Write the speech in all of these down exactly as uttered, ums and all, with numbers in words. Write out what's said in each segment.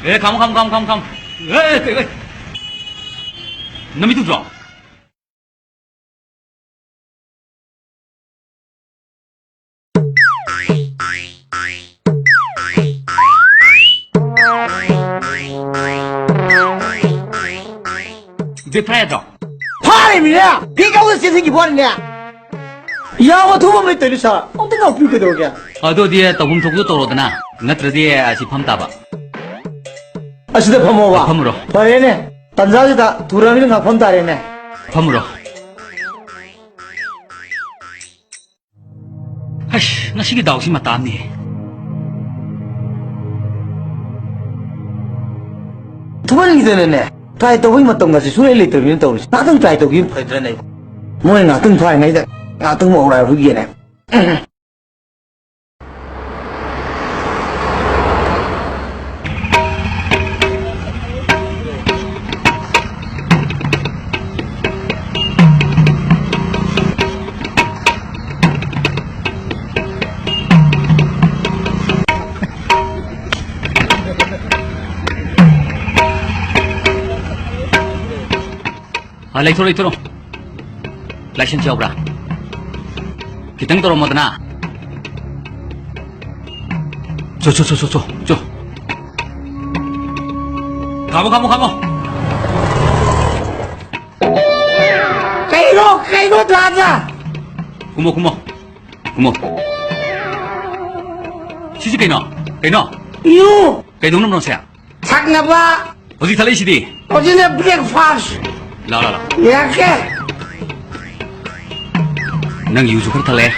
ꯑꯦ, ꯈꯥꯝꯃꯣ, ꯈꯥꯝꯃꯣ, ꯈꯥꯝꯃꯣ, ꯈꯥꯝꯃꯣ, ꯈꯥꯝꯃꯣ꯫ ꯑꯦ, ꯑꯦ, ꯑꯦ, ꯅꯃꯤꯠ ꯎꯗ꯭ꯔꯣ? ꯕꯦꯛ ꯐꯥ ꯌꯥꯗ꯭ꯔꯣ? ꯐꯥꯔꯤꯃꯤꯅꯦ! ꯕꯦꯛ ꯌꯥꯎꯗ ꯆꯦꯟꯁꯤꯟꯈꯤꯕ ꯋꯥꯅꯤꯅꯦ! ꯌꯥꯝ ꯑꯊꯨꯕ ꯑꯃ ꯂꯩꯇꯣꯏꯅꯦ, ꯁꯥꯔ꯫ ꯑꯝꯇ ꯉꯥꯛꯄꯤꯌꯨ, ꯀꯩꯗꯧꯔꯒꯦ? ꯑꯗꯨꯗꯤ ꯇꯧꯐꯝ ꯊꯣꯛꯄꯗꯣ ꯇꯧꯔꯣꯗꯅ, ꯅꯠꯇ꯭ꯔꯗꯤ ꯑꯁꯤ ꯐꯝ ꯇꯥꯕ꯫ ꯑꯁꯤꯗ ꯐꯝꯃꯣꯕ? ꯐꯝꯃꯨꯔꯣ꯫ ꯐꯔꯦꯅꯦ, ꯇꯟꯖꯥꯁꯤꯗ ꯊꯨꯔꯕꯅꯤꯅ ꯉꯥꯛ ꯐꯝ ꯇꯥꯔꯦꯅꯦ꯫ ꯐꯝꯃꯨꯔꯣ꯫ ꯍꯩꯁ, ꯉꯁꯤꯒꯤ ꯗꯥꯎꯁꯤ ꯃꯇꯥ ꯑꯃꯅꯤꯍꯦ꯫ ꯊꯨꯃꯟꯈꯤꯗꯅꯅꯦ, ꯇ꯭ꯔꯥꯏ ꯇꯧꯕꯒꯤ ꯃꯇꯝꯒꯁꯦ ꯁꯨꯡꯂꯩ ꯂꯩꯇ꯭ꯔꯕꯅꯤꯅ ꯇꯧꯔꯤꯁꯦ꯫ ꯉꯥꯛꯇꯪ ꯇ꯭ꯔꯥꯏ ꯇꯧꯈꯤꯕꯅ ꯐꯗ꯭ꯔꯅꯦ? ꯃꯣꯏ ꯉꯥꯛꯇꯪ ꯐꯥꯔꯤꯉꯩꯗ ꯉꯥꯛꯇꯪ ꯃꯧꯔꯥꯏ ꯍꯨꯏꯒꯦꯅꯦ꯫ ꯑ, ꯂꯩꯊꯣꯔꯣ, ꯂꯩꯊꯣꯔꯣ꯫ ꯂꯥꯏꯁꯦꯟꯁ ꯌꯥꯎꯕ꯭ꯔꯥ? ꯈꯤꯇꯪ ꯇꯧꯔꯝꯃꯣꯗꯅ꯫ ꯆꯣ, ꯆꯣ, ꯆꯣ, ꯆꯣ, ꯆꯣ, ꯆꯣ꯫ ꯈꯥꯝꯃꯣ, ꯈꯥꯝꯃꯣ, ꯈꯥꯝꯃꯣ꯫ ꯀꯩꯅꯣ, ꯀꯩꯅꯣ, ꯗꯥꯗꯥ? ꯀꯨꯝꯃꯣ, ꯀꯨꯝꯃꯣ, ꯀꯨꯝꯃꯣ꯫ ꯁꯤꯁꯤ ꯀꯩꯅꯣ? ꯀꯩꯅꯣ? ꯌꯨ꯫ ꯀꯩꯗꯧꯅꯕꯅꯣ ꯁꯦ? ꯊꯛꯅꯕ꯫ ꯍꯧꯖꯤꯛ ꯊꯛꯂꯛꯏꯁꯤꯗꯤ? ꯍꯧꯖꯤꯛꯅ breakfast꯫ ꯂꯥꯎ, ꯂꯥꯎ, ꯂꯥꯎ꯫ ꯌꯥꯔꯛꯀꯦ꯫ ꯅꯪ ꯌꯨꯁꯨ ꯈꯔ ꯊꯛꯂꯛꯑꯦ꯫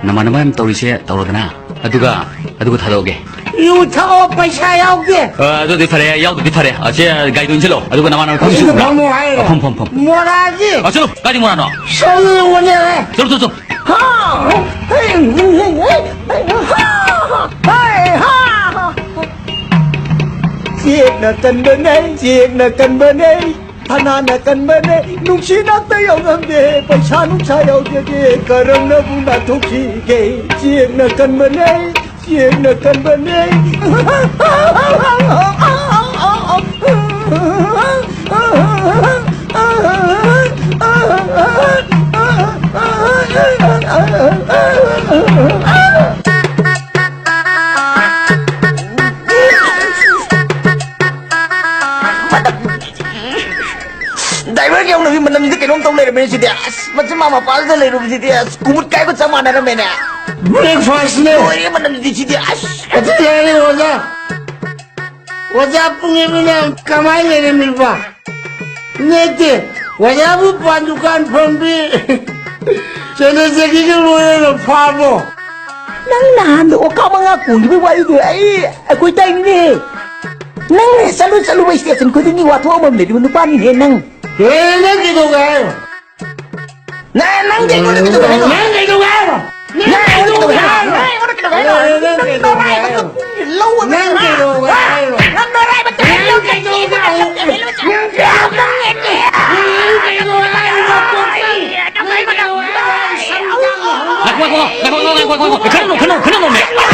ꯅꯃꯥꯟꯅꯕ ꯌꯥꯝ ꯇꯧꯔꯤꯁꯦ ꯇꯧꯔꯣꯗꯅ꯫ ꯑꯗꯨꯒ, ꯑꯗꯨꯒ ꯊꯥꯗꯣꯛꯑꯒꯦ꯫ ꯌꯨ ꯊꯛꯑꯣ, ꯄꯩꯁꯥ ꯌꯥꯎꯗꯦ꯫ ꯑ, ꯑꯗꯨꯗꯤ ꯐꯔꯦ, ꯌꯥꯎꯗ꯭ꯔꯗꯤ ꯐꯔꯦ꯫ ꯑ, ꯁꯦ, ꯒꯥꯔꯤꯗꯣ ꯏꯟꯁꯤꯜꯂꯣ꯫ ꯑꯗꯨꯒ ꯅꯃꯥꯟꯅꯕ ꯐꯝꯁꯤ ꯑꯁꯤꯗ ꯎꯕ꯭ꯔꯥ? ꯐꯝꯃꯣ ꯍꯥꯏꯔꯦ꯫ ꯑ, ꯐꯝ, ꯐꯝ, ꯐꯝ꯫ ꯃꯣꯔꯥꯁꯤ꯫ ꯑ, ꯆꯠꯂꯣ, ꯀꯥꯏꯗ ꯃꯣꯔꯥꯅꯣ? ꯁꯣꯝꯗ ꯌꯦꯡꯉꯨꯅꯦ꯫ ꯆꯠꯂꯣ, ꯆꯠꯂꯣ, ꯆꯠꯂꯣ꯫ ꯍꯥ! ꯆꯦꯛꯅ ꯀꯟꯕꯅꯦ, ꯆꯦꯛꯅ ꯀꯟꯕꯅꯦ, ꯊꯅꯥꯅ ꯀꯟꯕꯅꯦ, ꯅꯨꯡꯁꯤ ꯅꯥꯛꯇ ꯌꯧꯉꯝꯗꯦ, ꯄꯩꯁꯥ ꯅꯨꯡꯁꯥ ꯌꯧꯖꯗꯦ, ꯀꯔꯝꯅꯕꯨ ꯅꯥꯊꯣꯛꯈꯤꯒꯦ? ꯆꯦꯛꯅ ꯀꯟꯕꯅꯦ, ꯌꯦꯡꯅ ꯀꯟꯕꯅꯦ꯫ ꯗ꯭ꯔꯥꯏꯚꯔꯒꯤ ꯍꯧꯅꯕꯤ ꯃꯅꯝꯁꯤꯗꯤ ꯀꯩꯅꯣꯝ ꯇꯧ ꯂꯩꯔꯝꯃꯦ ꯁꯤꯗꯤ꯫ ꯑꯁ, ꯃꯆꯤꯟ ꯃꯥ ꯃꯄꯥꯜꯗ ꯂꯩꯔꯨꯕꯁꯤꯗꯤ, ꯑꯁ, ꯀꯨꯃꯨꯠ ꯀꯥꯏꯕ ꯆꯞ ꯃꯥꯟꯅꯔꯝꯃꯦꯅꯦ꯫ ꯕ꯭ꯔꯦꯛꯐꯥꯁꯅꯦ꯫ ꯂꯣꯏꯔꯦ ꯃꯅꯝꯁꯤꯗꯤ ꯁꯤꯗꯤ, ꯑꯁ꯫ ꯑꯗꯨ ꯌꯥꯔꯦ ꯑꯣꯖꯥ꯫ ꯑꯣꯖꯥ ꯄꯨꯡ ꯑꯃꯅ ꯀꯃꯥꯏꯅ ꯂꯩꯔꯝꯃꯤꯕ? ꯅꯠꯇꯦ, ꯑꯣꯖꯥꯕꯨ ꯄꯥꯟ ꯗꯨꯀꯥꯟ ꯐꯝꯕꯤ ꯆꯦꯅꯦꯖꯒꯤꯒ ꯂꯣꯏꯅꯅ ꯐꯥꯕꯣ? ꯅꯪ ꯅꯍꯥꯟꯗ ꯑꯣꯀꯥ ꯃꯉꯥ ꯀꯣꯡꯈꯤꯕꯒꯤ ꯋꯥꯔꯤꯗꯣ ꯑꯩ, ꯑꯩꯈꯣꯏ ꯇꯥꯏꯅꯤꯅꯦ꯫ ꯅꯪꯅꯦ ꯆꯠꯂꯨ ꯆꯠꯂꯨꯕ ꯁ꯭ꯇꯦꯁꯟ ꯈꯨꯗꯤꯡꯒꯤ ꯋꯥꯊꯣꯛ ꯑꯃꯃꯝ ꯂꯩꯔꯤꯕ ꯅꯨꯄꯥꯅꯤꯅꯦ ꯅꯪ꯫ ꯍꯦ, ꯅꯪ ꯀꯩꯗꯧꯒꯦ ꯍꯥꯏꯅꯣ? ꯅꯪ, ꯅꯪ ꯑꯩꯉꯣꯟꯗ ꯀꯩꯗꯧꯒꯦ ꯍꯥꯏꯅꯣ? ꯅꯪ ꯀꯩꯗꯧꯒꯦ ꯍꯥꯏꯅꯣ? ꯅꯪ ꯑꯩꯉꯣꯟꯗ ꯀꯩꯗꯧꯒꯦ ꯍꯥꯏꯅꯣ? ꯅꯪ ꯑꯩꯉꯣꯟꯗ ꯀꯩꯗꯧꯒꯦ ꯍꯥꯏꯅꯣ? ꯅꯪ ꯅꯪ ꯀꯩꯗꯧꯒꯦ ꯅꯔꯥꯏꯕꯛꯇꯣ ꯍꯥꯏꯅꯣ? ꯂꯧ ꯑꯃ ꯅꯪ ꯂꯩꯔꯣ꯫ ꯀꯩꯗꯧꯒꯦ ꯍꯥꯏꯅꯣ? ꯅꯪ ꯅꯔꯥꯏꯕꯛꯇꯣ ꯅꯪ ꯂꯧ ꯑꯃ ꯀꯩꯗꯧꯒꯦ ꯂꯩꯔꯣ꯫ ꯍꯥꯏꯅꯣ? ꯅꯪ ꯀꯩꯗꯧꯒꯦ ꯍꯥꯏꯅꯣ? ꯅꯪ ꯀꯩꯗꯧꯒꯦ ꯍꯥꯏꯅꯣ? ꯅꯪ ꯀꯩꯗꯧꯒꯦ ꯍꯥꯏꯅꯣ? ꯉꯥꯏꯈꯣ, ꯉꯥꯏꯈꯣ, ꯉꯥꯏꯈꯣ, ꯉꯥꯏꯈꯣ, ꯉꯥꯏꯈꯣ, ꯉꯥꯏꯈꯣ꯫ ꯈꯟꯅꯅꯨ, ꯈꯟꯅꯅꯨ, ꯈꯟꯅꯅꯨ, ꯃꯦ꯫